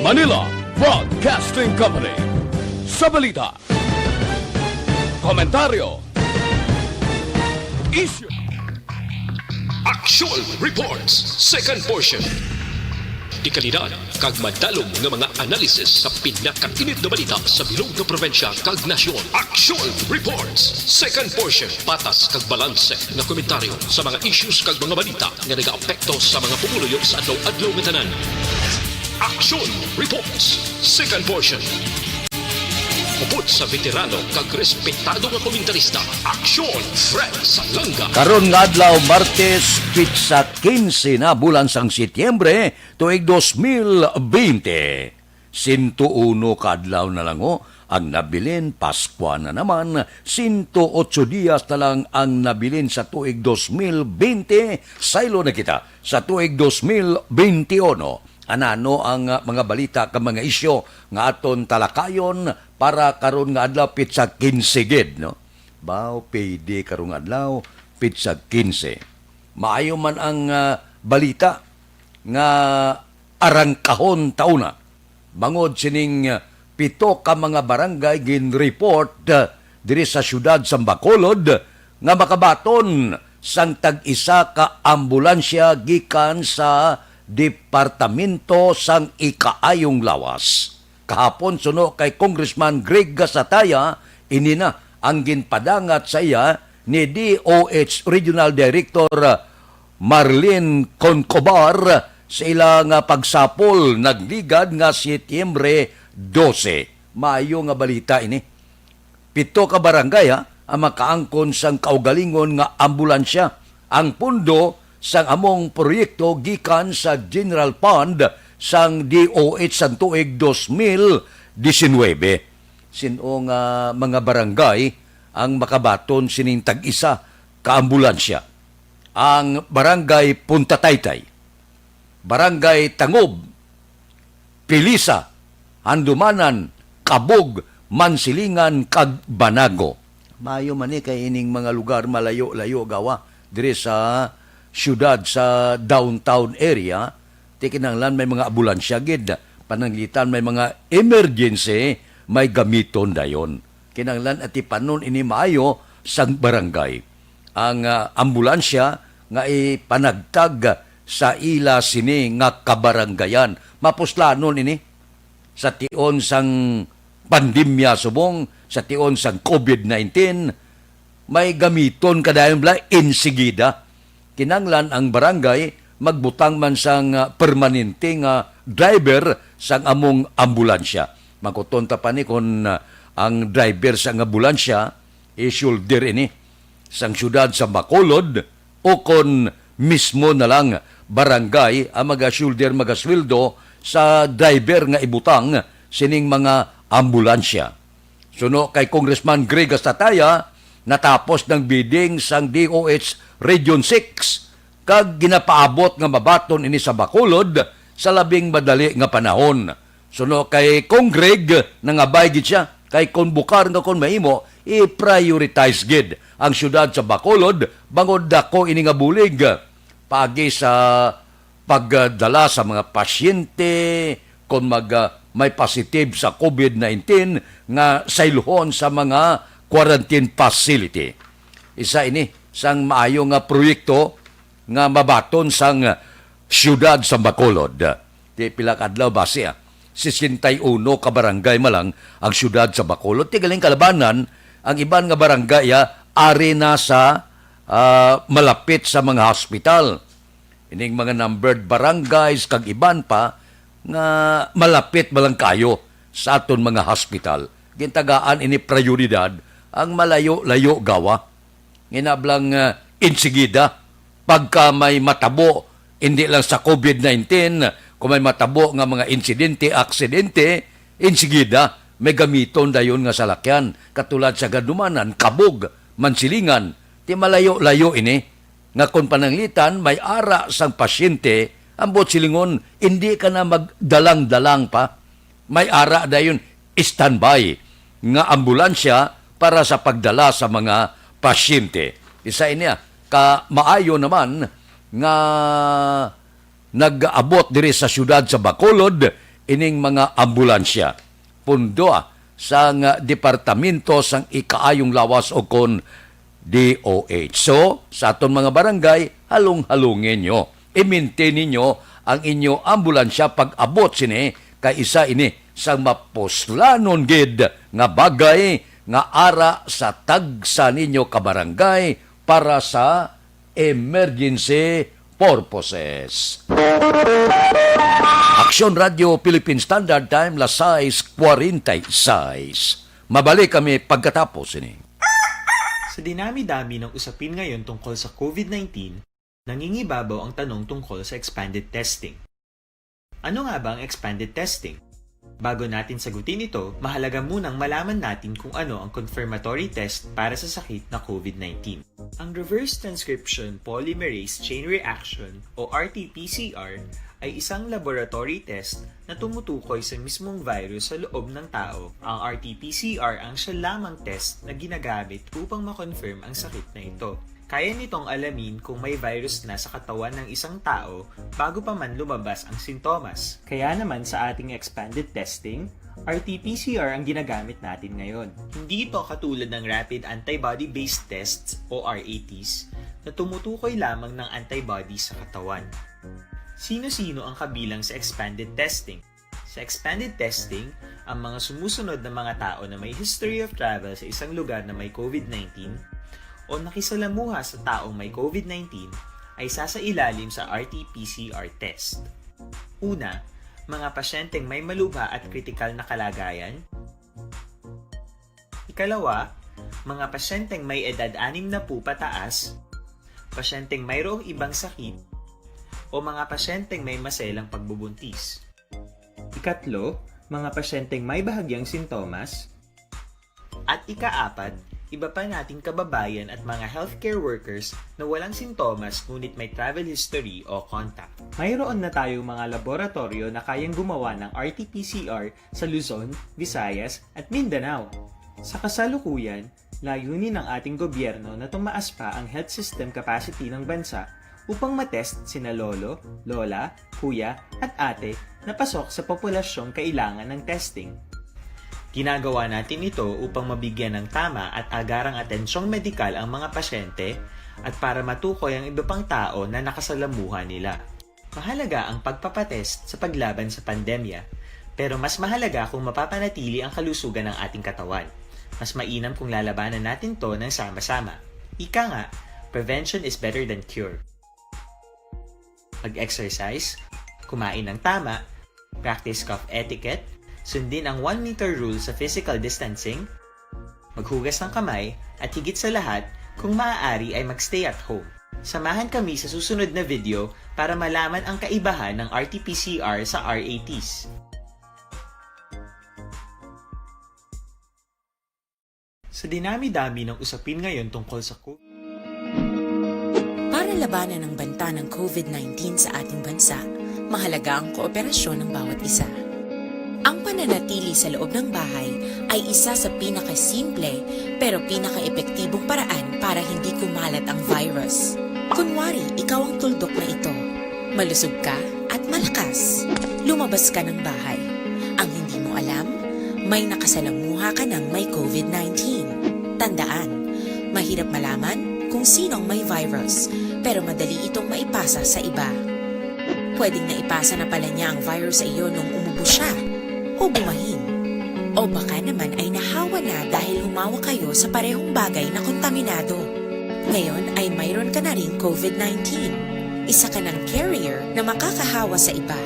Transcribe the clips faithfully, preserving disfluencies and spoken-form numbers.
Manila Broadcasting Company. Sa balita, komentaryo, issue, Action Reports, second portion. Dekalidad kag madalom nga mga analysis sa pinakainit nga balita sa bilog nga probinsya kag nasyon. Action Reports, second portion. Patas kag balanse nga komentaryo sa mga issues kag mga balita nga nagaapekto sa mga pumuluyo sa adlaw-adlaw nga tanan. Action Reports, second portion. Upod sa veterano kag respetado nga komentarista, Action Fred Salanga. Karon nga adlaw, Martes, pitsa quince na, bulan sang Setyembre, tuig dos mil bente. Sinto uno ka adlaw na lang, ho, ang nabilin, Paskwa na naman, sinto otso dias na lang ang nabilin sa tuig dos mil bente, saylo na kita sa tuig dos mil bente uno. Anano ang, ah, mga balita kag mga isyu nga aton talakayon para karon nga adlaw, pitsa quince gid, no? Baw, pwede karon nga adlaw, pitsa quince. Maayo man ang, ah, balita nga arangkahon ta una. Bangod sining, ah, pito ka mga barangay gin-report, ah, diri sa siyudad sang Bacolod nga makabaton sang tag-isa ka ambulansya gikan sa Departamento sang Ikaayong Lawas. Kahapon, suno kay Congressman Greg Gasataya, ini na ang ginpadangat sa iya ni D O H Regional Director Marlene Concobar sa ila nga pagsapol nagligad nga Setyembre dose. Maayo nga balita ini. Pito ka barangay, ha, ang makaangkon sang kaugalingon nga ambulansya. Ang pondo sang among proyekto gikan sa General Fund sang D O H sang tuig dos mil disinwebe. Sin-o nga mga barangay ang makabaton sining tag-isa ka ambulansya? Ang Barangay Punta Taytay, Barangay Tangob, Pilisa, Handumanan, Kabug, Mansilingan, kag Banago. Maayo man ni kay ining mga lugar malayo-layo gawa diri sa siyudad, sa downtown area, ti kinahanglan may mga ambulansya gid. Pananglitan may mga emergency, may gamiton dayon. Kinahanglan atipanon ini maayo sang barangay. Ang, ah, ambulansya nga ipanagtag sa ila sini nga kabarangayan. Mapuslanon ini sa tion sang pandemya subong sa tion sang covid nineteen, may gamiton ka dayon bala insigida. Kinahanglan ang barangay magbutang man sang, ah, permanente nga driver sang among ambulansya. Makuton ta pa ni kon, ah, ang driver sang ambulansya i-shoulder ini sang siyudad sa Bacolod o kon mismo na lang barangay ang maga-shoulder, magasweldo sa driver nga ibutang sining mga ambulansya. Suno kay Congressman Greg Astataya, natapos ng bidding sang D O H Region six kag ginapaabot nga mabaton ini sa Bacolod sa labing madali nga panahon. Suno kay Cong Greg, nangabay gid sia kay kon bukar nga kon mahimo, i-prioritize gid ang siyudad sa Bacolod bangod dako ini nga bulig. Paagi sa pagdala sa mga pasyente kon mag, ah, may positive sa covid nineteen nga saylohon sa mga quarantine facility. Isa ini sang maayo nga proyekto nga mabaton sang siyudad sa Bacolod. Ti pila ka adlaw basi, ah, sesenta y uno ka barangay man lang ang siyudad sa Bacolod. Ti galing kalabanan, ang iban nga barangay, ah, ari na sa, ah, malapit sa mga hospital. Ining mga numbered barangays kag iban pa nga malapit man lang kayo sa aton mga hospital, gintagaan ini prioridad ang malayo-layo gawa. Nginablang, ah, insigida, pagka may matabo, hindi lang sa covid nineteen, kung may matabo nga mga insidente, aksidente, insigida, may gamiton dayon nga salakyan, katulad sa Gandumanan, Kabug, Mansilingan, ti malayo-layo ini. Nga kon pananglitan may ara sang pasyente, ambot silingon, indi ka na magdalang-dalang pa. May ara dayon standby nga ambulansya para sa pagdala sa mga pasyente. Isa ini, ah, ka maayo naman nga nag-abot diri sa siyudad sa Bacolod, ining mga ambulansya. Pundo, ah, sang Departamento sang Ikaayong Lawas o kon D O H. So, sa aton mga barangay, halong-halongin nyo. I-maintain ninyo ang inyo ambulansya pag-abot sini, kay isa ini sang mapuslanon gid nga bagay nga ara sa tagsa ninyo ka barangay para sa emergency purposes. Aksyon Radio Philippine Standard Time, las sais cuarenta y seis. Mabalik kami pagkatapos ini. Sa dinami-dami ng usapin ngayon tungkol sa COVID nineteen, nangingibabaw ang tanong tungkol sa expanded testing. Ano nga ba ang expanded testing? Bago natin sagutin ito, mahalaga munang malaman natin kung ano ang confirmatory test para sa sakit na COVID nineteen. Ang reverse transcription polymerase chain reaction o R T P C R ay isang laboratory test na tumutukoy sa mismong virus sa loob ng tao. Ang R T P C R ang siya lamang test na ginagamit upang ma-confirm ang sakit na ito. Kaya nitong alamin kung may virus na sa katawan ng isang tao bago pa man lumabas ang sintomas. Kaya naman sa ating expanded testing, R T P C R ang ginagamit natin ngayon. Hindi ito katulad ng rapid antibody-based tests o R A Ts na tumutukoy lamang ng antibody sa katawan. Sino-sino ang kabilang sa expanded testing? Sa expanded testing, ang mga sumusunod na mga tao na may history of travel sa isang lugar na may COVID nineteen o nakisalamuha sa taong may COVID nineteen ay sasailalim sa R T P C R test. Una, mga pasyenteng may malubha at kritikal na kalagayan. Ikalawa, mga pasyenteng may edad anim na putaas, pasyenteng mayroong ibang sakit, o mga pasyenteng may maselang pagbubuntis. Ikatlo, mga pasyenteng may bahagyang sintomas. At ikaapat, iba pa nating kababayan at mga healthcare workers na walang sintomas ngunit may travel history o contact. Mayroon na tayong mga laboratoryo na kayang gumawa ng R T P C R sa Luzon, Visayas, at Mindanao. Sa kasalukuyan, layunin ng ating gobyerno na tumaas pa ang health system capacity ng bansa upang matest sina lolo, lola, kuya, at ate na pasok sa populasyong kailangan ng testing. Ginagawa natin ito upang mabigyan ng tama at agarang atensyong medikal ang mga pasyente at para matukoy ang iba pang tao na nakasalamuha nila. Mahalaga ang pagpapatest sa paglaban sa pandemya, pero mas mahalaga kung mapapanatili ang kalusugan ng ating katawan. Mas mainam kung lalabanan natin 'to ng sama-sama. Ika nga, prevention is better than cure. Mag-exercise, kumain ng tama, practice cough etiquette, sundin ang one meter rule sa physical distancing, maghugas ng kamay, at higit sa lahat, kung maaari ay mag-stay at home. Samahan kami sa susunod na video para malaman ang kaibahan ng R T P C R sa R A Ts. Sa dinami-dami ng usapin ngayon tungkol sa COVID, Para labanan ang banta ng COVID nineteen sa ating bansa, mahalaga ang kooperasyon ng bawat isa. Ang pananatili sa loob ng bahay ay isa sa pinakasimple pero pinakaepektibong paraan para hindi kumalat ang virus. Kunwari, ikaw ang tuldok na ito. Malusog ka at malakas. Lumabas ka ng bahay. Ang hindi mo alam, may nakasalamuha ka ng may COVID nineteen. Tandaan, mahirap malaman kung sino ang may virus, pero madali itong maipasa sa iba. Pwedeng naipasa na pala niya ang virus sa iyo nung umubo siya o bumahin. O baka naman ay nahawa na dahil humawak kayo sa parehong bagay na kontaminado. Ngayon ay mayroon ka na ring COVID nineteen. Isa ka ng carrier na makakahawa sa iba.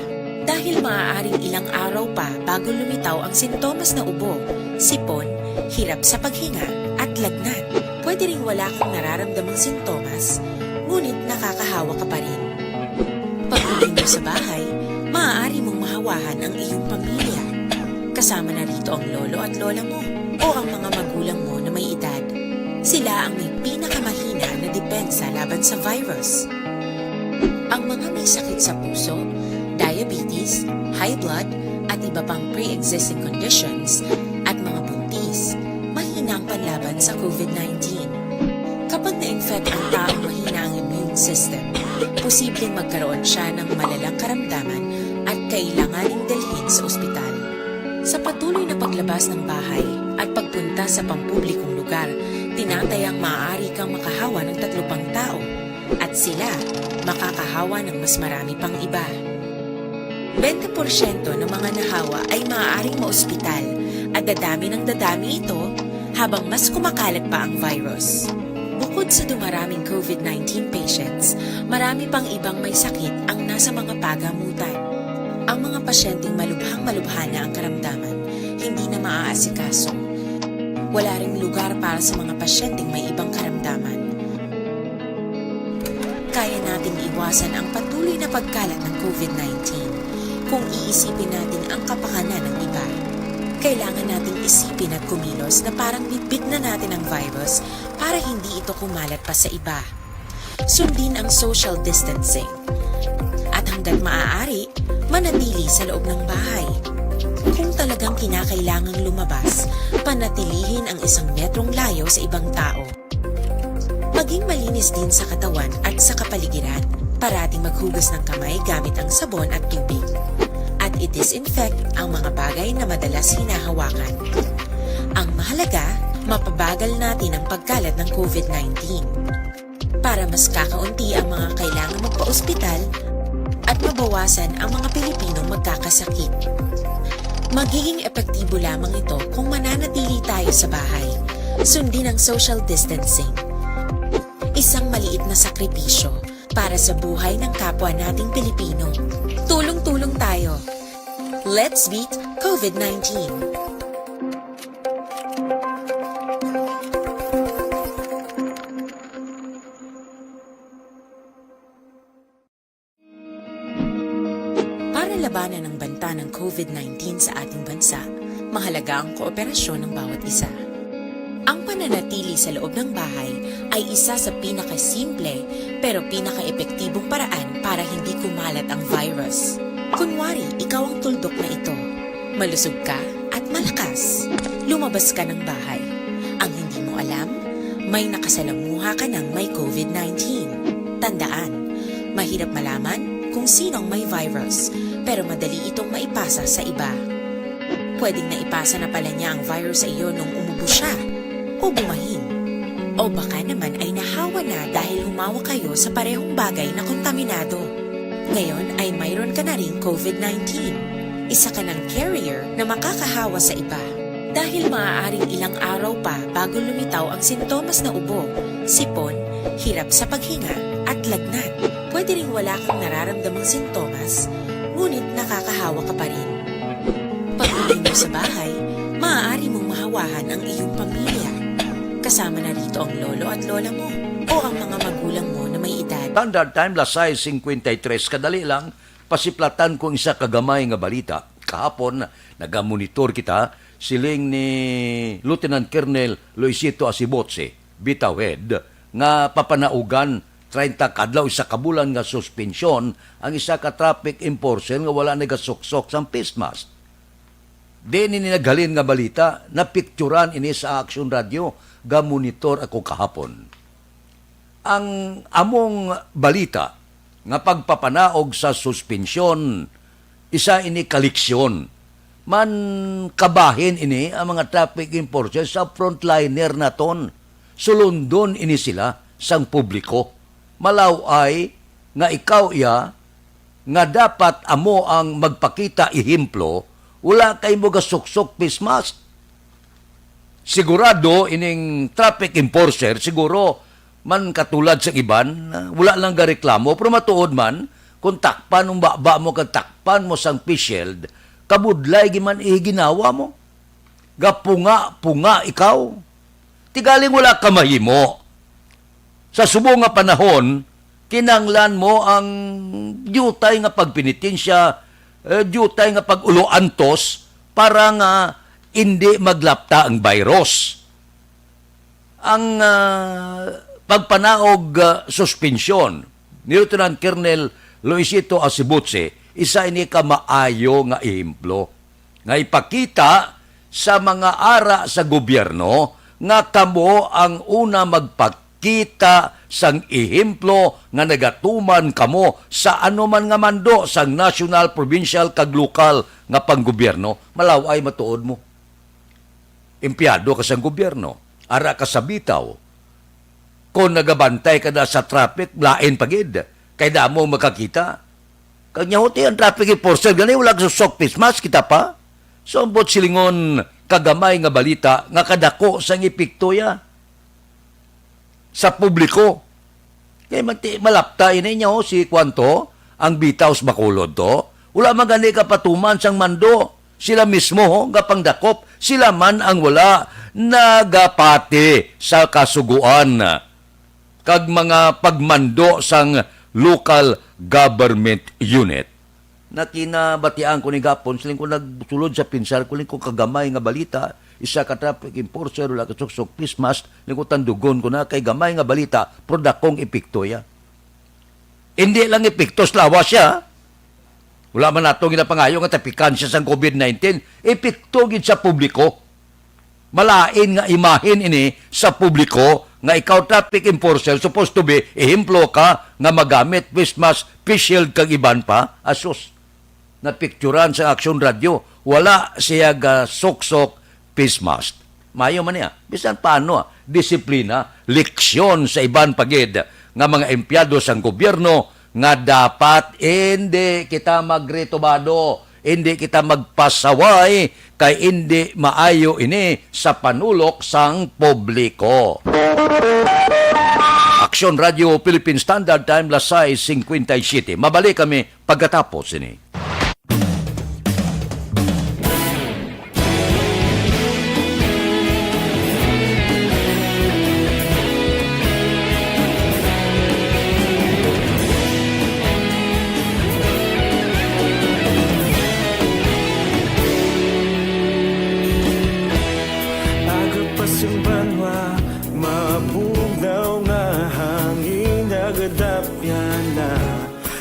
Dahil maaaring ilang araw pa bago lumitaw ang sintomas na ubo, sipon, hirap sa paghinga, at lagnat. Pwede ring wala kang nararamdamang sintomas, ngunit nakakahawa ka pa rin. Pag-uwi mo sa bahay, maaari mong mahawahan ang iyong pamilya. Kasama na rito ang lolo at lola mo o ang mga magulang mo na may edad. Sila ang may pinakamahina na depensa laban sa virus. Ang mga may sakit sa puso, diabetes, high blood, at iba pang pre-existing conditions, at mga buntis, mahina ang panlaban sa COVID nineteen. Kapag na-infect ang taong mahina ang immune system, posibleng magkaroon siya ng malalang karamdaman at kailanganing dalhin sa ospital. Sa patuloy na paglabas ng bahay at pagpunta sa pampublikong lugar, tinatayang maaari kang makahawa ng tatlo pang tao at sila makakahawa ng mas marami pang iba. Bente porsyento ng mga nahawa ay maaaring maospital at dadami ng dadami ito habang mas kumakalat pa ang virus. Bukod sa dumaraming COVID nineteen patients, marami pang ibang may sakit ang nasa mga pagamutan. Ang mga pasyenteng malubhang-malubha na ang karamdaman, hindi na maaasikaso. Wala ring lugar para sa mga pasyenteng may ibang karamdaman. Kaya nating iwasan ang patuloy na pagkalat ng COVID nineteen kung iisipin natin ang kapakanan ng iba. Kailangan nating isipin at kumilos na parang bitbit na natin ang virus para hindi ito kumalat pa sa iba. Sundin ang social distancing. At hanggat maaari, manatili sa loob ng bahay. Kung talagang kinakailangang lumabas, panatilihin ang isang metrong layo sa ibang tao. Maging malinis din sa katawan at sa kapaligiran. Parating maghugas ng kamay gamit ang sabon at tubig. At i-disinfect ang mga bagay na madalas hinahawakan. Ang mahalaga, mapabagal natin ang pagkalat ng COVID nineteen. Para mas kakaunti ang mga kailangan magpa-ospital at mabawasan ang mga Pilipinong magkakasakit. Magiging epektibo lamang ito kung mananatili tayo sa bahay. Sundin ang social distancing. Isang maliit na sakripisyo para sa buhay ng kapwa nating Pilipino. Tulong-tulong tayo. Let's beat COVID nineteen. Para labanan ang banta ng COVID nineteen sa ating bansa, mahalaga ang kooperasyon ng bawat isa. Ang pananatili sa loob ng bahay ay isa sa pinakasimple pero pinakaepektibong paraan para hindi kumalat ang virus. Kunwari, ikaw ang tuldok na ito. Malusog ka at malakas. Lumabas ka ng bahay. Ang hindi mo alam, may nakasalamuha ka ng may COVID nineteen. Tandaan, mahirap malaman kung sino ang may virus, pero madali itong maipasa sa iba. Pwedeng naipasa na pala niya ang virus sa iyo nung umubo siya o bumahin. O baka naman ay nahawa na dahil humawak kayo sa parehong bagay na kontaminado. Ngayon ay mayroon ka na ring COVID nineteen. Isa ka ng carrier na makakahawa sa iba. Dahil maaaring ilang araw pa bago lumitaw ang sintomas na ubo, sipon, hirap sa paghinga, at lagnat. Pwede ring wala kang nararamdamang sintomas, ngunit nakakahawa ka pa rin. Pag-uwi mo sa bahay, maaari mong mahawahan ang iyong pamilya. Kasama na rito ang lolo at lola mo o ang mga magulang mo na may edad. Standard Time, las sais cincuenta y tres. Kadali lang, pasiplatan ko ang isa ka gamay nga balita. Kahapon, nagamonitor kita, siling ni Lieutenant Colonel Luisito Asibotse, Bitaw Head, nga papanaugan treinta ka adlaw, isa ka bulan nga suspensyon ang isa ka traffic enforcer nga wala nagasuksok sang face mask. Di ini naghalin nga balita, napikturan ini sa Action Radio, gamonitor ako kahapon. Ang among balita nga pagpapanaog sa suspensyon, isa ini ka leksyon. Man kabahin ini ang mga traffic enforcer sa frontliner naton. Sulundon ini sila sang publiko. Malaw-ay nga ikaw iya nga dapat amo ang magpakita ehemplo, wala kay mo gasuksok face mask. Sigurado ining traffic enforcer, siguro man katulad sa iban, ah, wala lang gareklamo, pero matuod man, kung takpan ang baba mo kag takpan mo sang face shield, kabudlay gid man iginawa mo. Gapunga-punga ikaw. Tigaling wala ka mahimo. Sa subong nga panahon, kinahanglan mo ang diutay nga pagpenitensya, eh, diutay nga pag-uloantos para nga indi maglapta ang virus. Ang, ah, pagpanaog, ah, suspensyon ni Lieutenant Colonel Luisito Asibutse, isa ini ka maayo nga ehemplo nga ipakita sa mga ara sa gobyerno nga kamo ang una magpat-, kita sang ehemplo nga nagatuman kamo sa anuman nga mando sang nasyonal, provincial, kag lokal nga panggobyerno, malaw-ay matuod mo. Empleyado ka sang gobyerno, ara ka sa bitaw. Kon nagabantay ka na sa traffic, lain pa gid, kay damo makakita. Kag nyahuti ang traffic enforcer, gani wala susok face mask, kita pa. So, ambot silingon, kagamay nga balita nga kadako sang epekto ya sa publiko. Kay mati-, malapta ini niya, oh, si kwanto, ang bitaw sa Bacolod to. Wala man gani kapatuman sang mando. Sila mismo, ho, nga pangdakop, sila man ang wala nagapati sa kasugoan kag mga pagmando sang local government unit. Nakinabatian ko ni gapon, siling ko, nagsulod sa pinsar ko, siling ko, kagamay nga balita, isa ka traffic enforcer, wala ka suksok face mask, siling ko, tandugon ko na, kay gamay nga balita, pero dakong epekto ya. Hindi lang epekto sa lawas siya. Wala man nato ginapangayo nga tapikan siya sang covid nineteen. Epekto gid sa publiko. Malain nga imahen ini sa publiko nga ikaw traffic enforcer, supposed to be, ehemplo ka nga magamit face mask, face shield, kag iban pa. Asus, napicturan sa Action Radio, wala siya gasuksok face mask. Mayo man niya. Bisan paano, ah, disiplina, leksyon sa iban pa gid nga mga empleyado sang gobyerno nga dapat hindi kita magretubado, hindi kita magpasaway, kay hindi maayo ini sa panulok sang publiko. Aksyon Radio Philippine Standard Time, las sais cincuenta y siete. Mabalik kami pagkatapos ini. Aga pa sing banwa, mabugnaw nga hangin, nagadapyan na.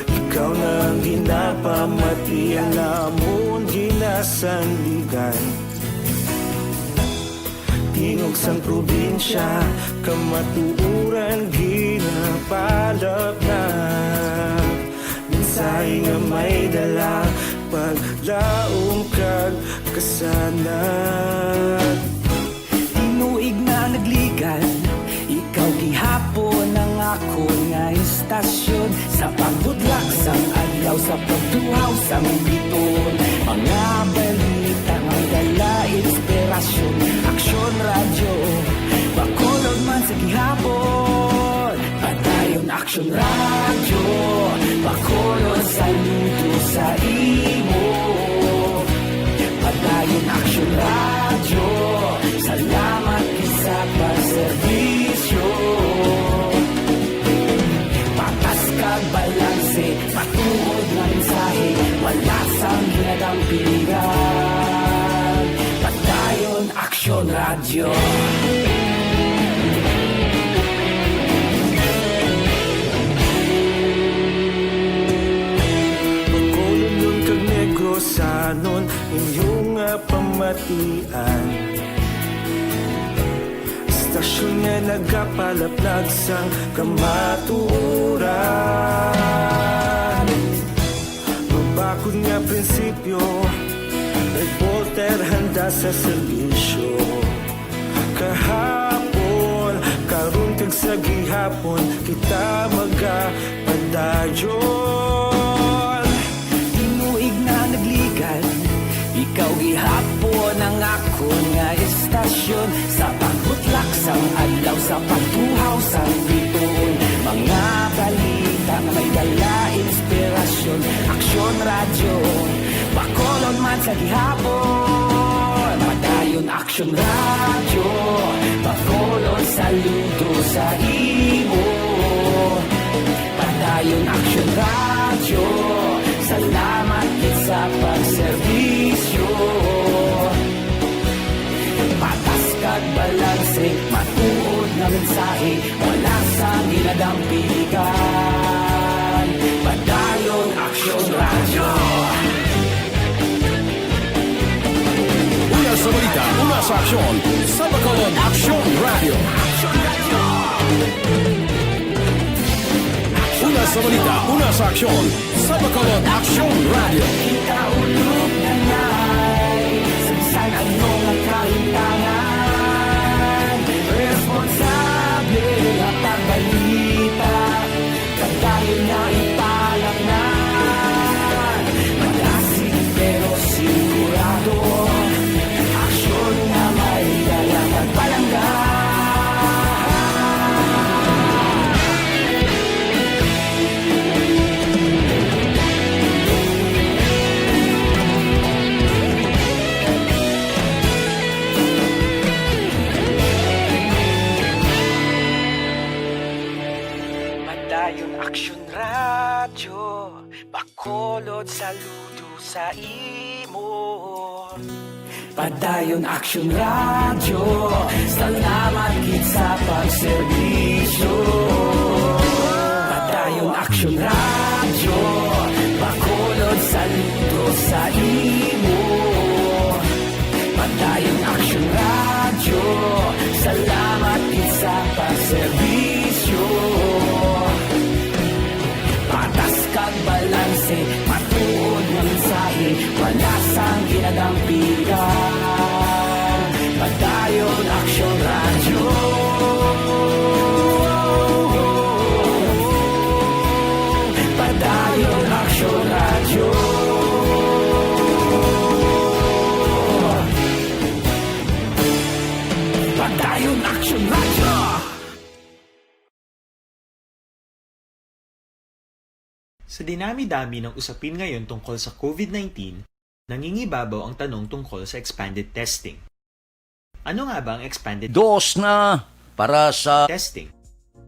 Ikaw na ang ginapamati, ang amon ginasandigan. Tingog sang probinsya, kamatuoran ginapalapnap. Mensahe nga may dala, paglaom kag kasanag. Tinuig na nagligad, ikaw gihapon ang akon nga istasyon. Sa pagbutlak sang adlaw, sa pagtuhaw sang biton, mga balita nga dala inspirasyon. Aksyon Radyo, Bacolod man sa gihapon. Padayon Aksyon Radyo, Bacolod, saludo sa imo. Padayon Aksyon Radyo, salamat gid sa pagserbisyo. Patas kag balanse, matuod nga mensahe, wala sang ginadampigan. Padayon Aksyon Radyo. Bacolodnon kag Negrosanon, inyo nga pamatian. Istasyon nga nagapalaplag sang kamatuoran. Mabakod nga prinsipyo, reporter handa sa serbisyo. Kahapon, karon, kag sa gihapon, kita magapadayon. Tinuig na nagligad, ikaw gihapon ang akon nga istasyon. Sa pagbutlak sang adlaw, sa pagtuhaw sang biton, mga balita nga may dala inspirasyon. Aksyon Radyo, Bacolod man sa gihapon. Padayon Aksyon Radyo, Bacolod, saludo sa imo. Padayon Aksyon Radyo, salamat gid sa pagserbisyo. Patas kag balanse, matuod nga mensahe, wala sang ginadampigan. Padayon Aksyon Radyo. Una sa balita, una sa aksyon, sa Bacolod, Aksyon Radyo. Una sa balita, una sa aksyon, sa Bacolod Aksyon Radio. Padayon Aksyon Radyo, Bacolod, saludo sa imo. Padayon Aksyon Radyo, salamat gid sa pagserbisyo. Padayon Aksyon Radyo, Bacolod, saludo sa imo. Padayon Aksyon Radyo, salamat gid sa pagserbisyo. Patas kag balanse, matuod nga mensahe, wala sang ginadampigan. Padayon Aksyon Radyo. Padayon Aksyon Radyo. Padayon Aksyon Radyo. Sa dinami-dami ng usapin ngayon tungkol sa covid nineteen, nangingibabaw ang tanong tungkol sa expanded testing. Ano nga ba ang expanded Dos na para sa testing?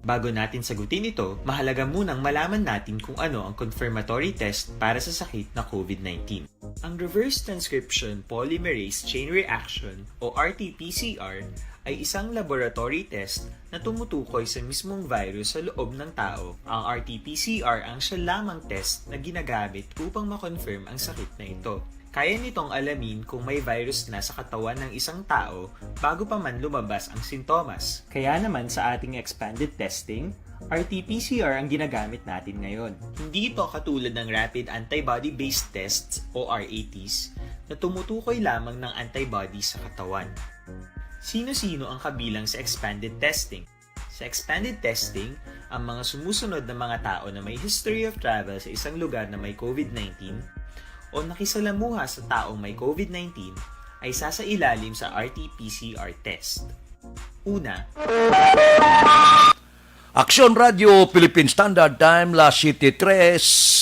Bago natin sagutin ito, mahalaga munang malaman natin kung ano ang confirmatory test para sa sakit na covid nineteen. Ang reverse transcription polymerase chain reaction o R T P C R ay isang laboratory test na tumutukoy sa mismong virus sa loob ng tao. Ang R T P C R ang siya lamang test na ginagamit upang ma-confirm ang sakit na ito. Kaya nitong alamin kung may virus na sa katawan ng isang tao bago pa man lumabas ang sintomas. Kaya naman sa ating expanded testing, R T P C R ang ginagamit natin ngayon. Hindi ito katulad ng rapid antibody-based tests o R A Ts na tumutukoy lamang ng antibodies sa katawan. Sino-sino ang kabilang sa expanded testing? Sa expanded testing, ang mga sumusunod na mga tao na may history of travel sa isang lugar na may covid nineteen o nakisalamuha sa taong may covid nineteen ay sasailalim sa R T P C R test. Una, Aksyon Radio Philippine Standard Time, las siete tres.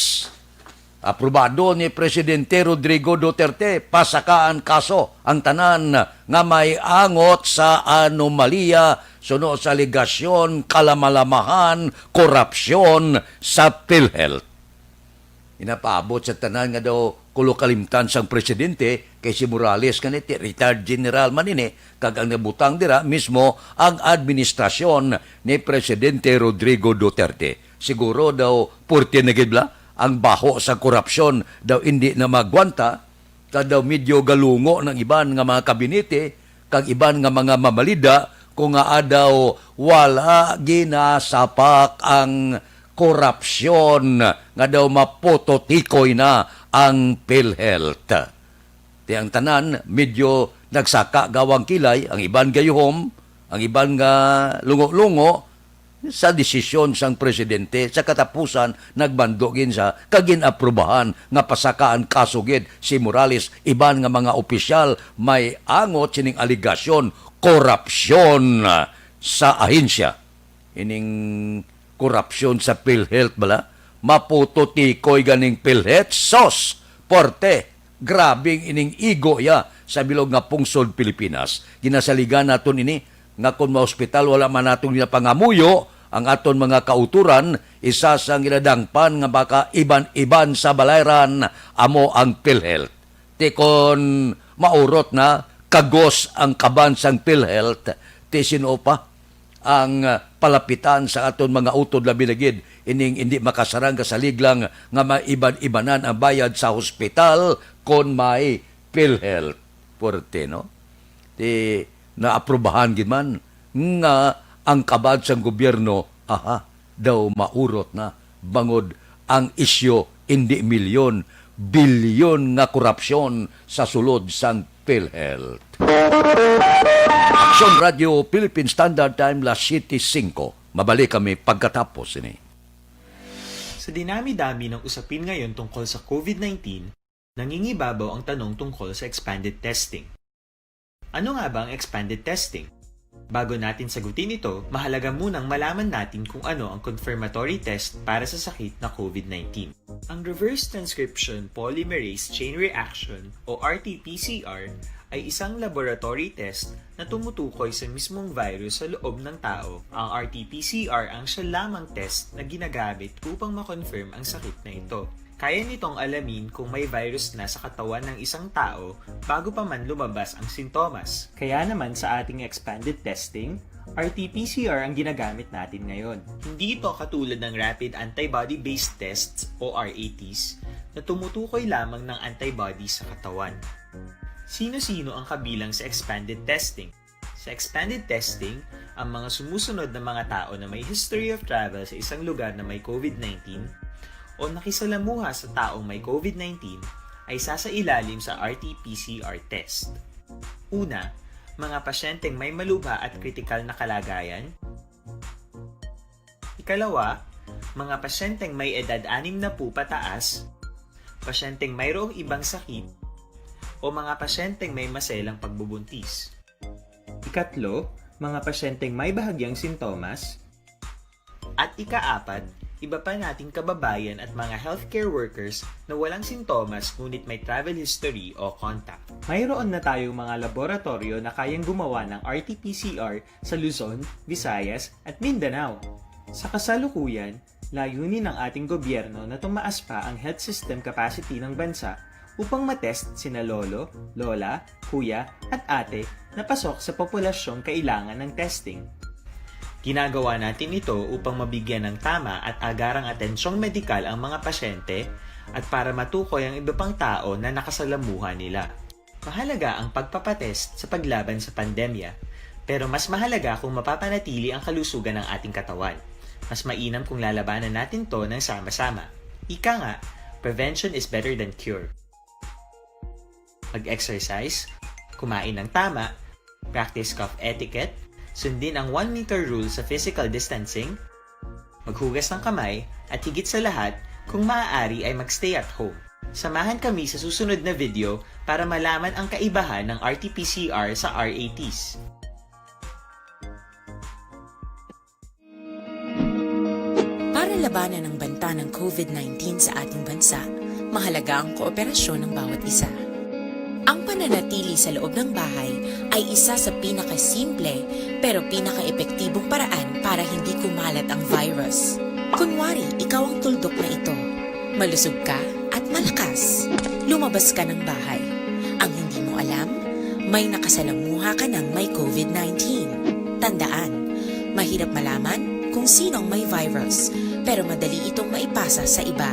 Aprobado ni Presidente Rodrigo Duterte, pasakaan kaso ang tanan nga may angot sa anomalya suno sa alegasyon, kalamalamahan, korupsyon sa PhilHealth. Inapaabot sa tanan nga daw kulo kalimtan sang presidente kay si Morales kaniti, retired general man ini, kag ang nabutang dira mismo ang administrasyon ni Presidente Rodrigo Duterte. Siguro daw purti na gid bala ang baho sa korupsyon daw indi na magwanta, kag daw medyo galungo ng iban nga mga kabinete kag iban nga mga mamalida kung nga daw wala ginasapak ang korupsyon nga daw maputotikoy na ang PhilHealth. Ti ang tanan medyo nagsaka gawang kilay, ang iban gayuhom, ang iban nga lungo-lungo, sa desisyon sang presidente, sa katapusan, nagmando gid sa kag gin-aprubahan nga pasakaan kaso gid si Morales, iban nga mga opisyal may angot sining aligasyon, korupsyon sa ahensya. Ining korupsyon sa PhilHealth bala, maputotikoy ganing PhilHealth, sos, porte, grabing ining igo ya sa bilog nga pungsod Pilipinas. Ginasaligan naton ini nga kon maospital, wala man naton ginapangamuyo ang aton mga kautoran, isa sang ginadangpan nga baka iban-iban sa balayran amo ang PhilHealth. Ti kon maurot na, kagos ang kaban sang PhilHealth, ti sin-o pa ang, ah, palapitan sa aton mga utod, labi na gid ining indi makasarang kasalig lang nga maiban-ibanan ang bayad sa hospital kon may PhilHealth. Puwerte, no? Ti naaprubahan gid man nga Ang kabad sang gobyerno, aha, daw maurot na, bangod ang isyu indi milyon, bilyon nga korupsyon sa sulod sang PhilHealth. Action Radio Philippine Standard Time, las siyete singko. Mabalik kami pagkatapos ini. Sa dinami-dami ng usapin ngayon tungkol sa COVID nineteen, nangingibabaw ang tanong tungkol sa expanded testing. Ano nga ba ang expanded testing? Bago natin sagutin ito, mahalaga munang malaman natin kung ano ang confirmatory test para sa sakit na COVID nineteen. Ang reverse transcription polymerase chain reaction o R T P C R ay isang laboratory test na tumutukoy sa mismong virus sa loob ng tao. Ang R T P C R ang siya lamang test na ginagamit upang ma-confirm ang sakit na ito. Kaya nitong alamin kung may virus na sa katawan ng isang tao bago pa man lumabas ang sintomas. Kaya naman sa ating expanded testing, R T P C R ang ginagamit natin ngayon. Hindi ito katulad ng rapid antibody-based tests o R A Ts na tumutukoy lamang ng antibody sa katawan. Sino-sino ang kabilang sa expanded testing? Sa expanded testing, ang mga sumusunod na mga tao na may history of travel sa isang lugar na may COVID nineteen o nakisalamuha sa taong may COVID nineteen ay sasailalim sa R T P C R test. Una, mga pasyenteng may malubha at kritikal na kalagayan. Ikalawa, mga pasyenteng may edad anim na po pataas, pasyenteng mayroong ibang sakit, o mga pasyenteng may maselang pagbubuntis. Ikatlo, mga pasyenteng may bahagyang sintomas. At ikaapat, iba pa nating kababayan at mga healthcare workers na walang sintomas ngunit may travel history o contact. Mayroon na tayong mga laboratoryo na kayang gumawa ng R T P C R sa Luzon, Visayas, at Mindanao. Sa kasalukuyan, layunin ng ating gobyerno na tumaas pa ang health system capacity ng bansa upang matest sina lolo, lola, kuya, at ate na pasok sa populasyong kailangan ng testing. Ginagawa natin ito upang mabigyan ng tama at agarang atensyong medikal ang mga pasyente at para matukoy ang iba pang tao na nakasalamuha nila. Mahalaga ang pagpapatest sa paglaban sa pandemya, pero mas mahalaga kung mapapanatili ang kalusugan ng ating katawan. Mas mainam kung lalabanan natin 'to ng sama-sama. Ika nga, prevention is better than cure. Mag-exercise, kumain ng tama, practice cough etiquette, sundin ang one meter rule sa physical distancing, maghugas ng kamay, at higit sa lahat, kung maaari ay mag-stay at home. Samahan kami sa susunod na video para malaman ang kaibahan ng R T P C R sa R A Ts. Para labanan ang banta ng COVID nineteen sa ating bansa, mahalaga ang kooperasyon ng bawat isa. Ang pananatili sa loob ng bahay ay isa sa pinakasimple pero pinakaepektibong paraan para hindi kumalat ang virus. Kunwari, ikaw ang tuldok na ito. Malusog ka at malakas. Lumabas ka ng bahay. Ang hindi mo alam, may nakasalamuha ka ng may COVID nineteen. Tandaan, mahirap malaman kung sino ang may virus, pero madali itong maipasa sa iba.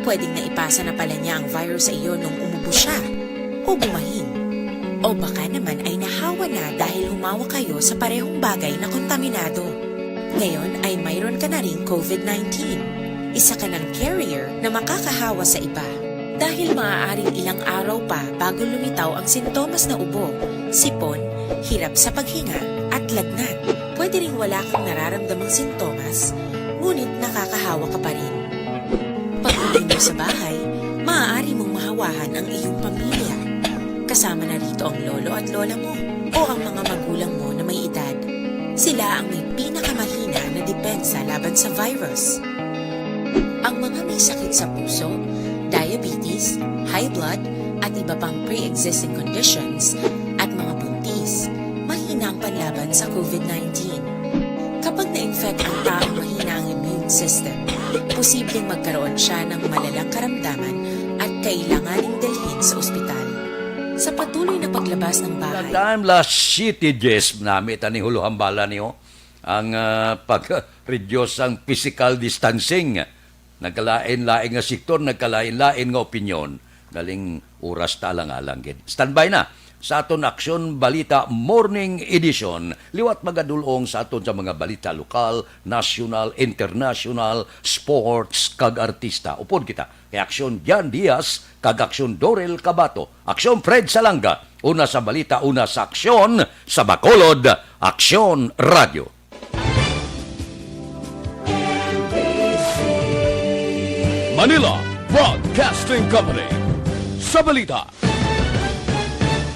Pwedeng naipasa na pala niya ang virus sa iyo nung umubo siya o bumahin. O baka naman ay nahawa na dahil humawak kayo sa parehong bagay na kontaminado. Ngayon ay mayroon ka na ring COVID nineteen. Isa ka ng carrier na makakahawa sa iba. Dahil maaaring ilang araw pa bago lumitaw ang sintomas na ubo, sipon, hirap sa paghinga, at lagnat. Pwede ring wala kang nararamdamang sintomas, ngunit nakakahawa ka pa rin. Pag-uwi mo sa bahay, maaari mong mahawahan ang iyong pamilya, kasama na rito ang lolo at lola mo o ang mga magulang mo na may edad. Sila ang may pinakamahina na depensa laban sa virus. Ang mga may sakit sa puso, diabetes, high blood, at iba pang pre-existing conditions, at mga buntis, mahina ang panlaban sa COVID nineteen. Kapag na-infect ang taong mahina ang immune system, posibleng magkaroon siya ng malalang karamdaman at kailanganing dalhin sa ospital. Sa patuloy na paglabas ng bahay, Time, las siyete dies, nami tani huluhambala niyo ang, ah, pag-reduce ang physical distancing. Nagkalain-lain nga sektor, nagkalain-lain nga opinyon. Galing oras ta lang-alang gid. Standby na. sa aton Aksyon Balita Morning Edition. Liwat magadulong sa aton sa mga balita lokal, nasyonal, internasyonal, sports, kag artista. Upod kita kay Aksyon Jan Diaz kag Aksyon Dorel Cabato, Aksyon Fred Salanga, una sa balita, una sa aksyon, sa Bacolod, Aksyon Radio. Manila Broadcasting Company. Sa balita,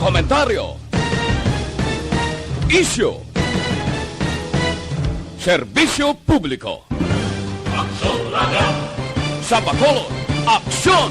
komentaryo, isyu, serbisyo publiko. Aksyon Radio. Sa Bacolod, Aksyon